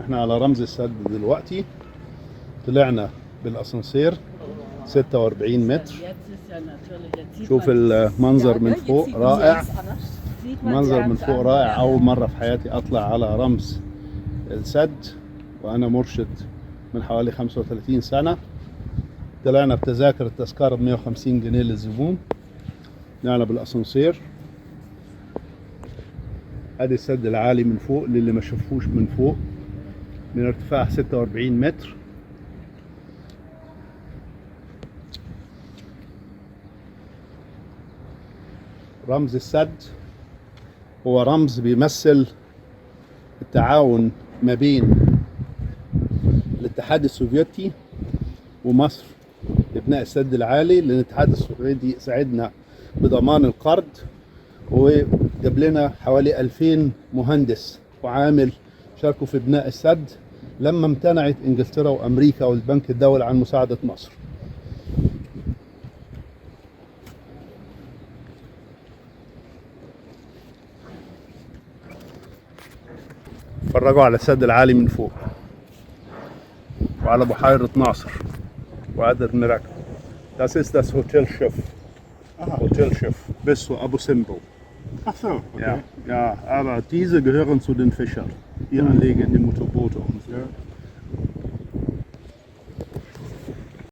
احنا على رمز السد دلوقتي. طلعنا بالاسانسير 46 متر. شوف المنظر من فوق رائع، المنظر من فوق رائع. اول مرة في حياتي اطلع على رمز السد وانا مرشد من حوالي 35 سنة. طلعنا بتذاكر، التذكرة ب 150 جنيه للزبون. طلعنا بالاسانسير. ادي السد العالي من فوق للي ما شافوش من فوق، من ارتفاع 46 متر. رمز السد هو رمز بيمثل التعاون ما بين الاتحاد السوفيتي ومصر لبناء السد العالي، لان الاتحاد السوفيتي ساعدنا بضمان القرض وجاب لنا حوالي 2000 مهندس وعامل شاركوا في بناء السد لما امتنعت انجلترا وامريكا والبنك الدولي عن مساعدة مصر. اتفرجوا على السد العالي من فوق وعلى بحيرة ناصر وعدد المراكب. Das ist das Hotelschiff. Aha. Hotelschiff bis zu Abu Simbel. Ach so, okay. Ja, ja, aber diese gehören zu den Fischern. Die anlegen die Motorboote und so. Ja.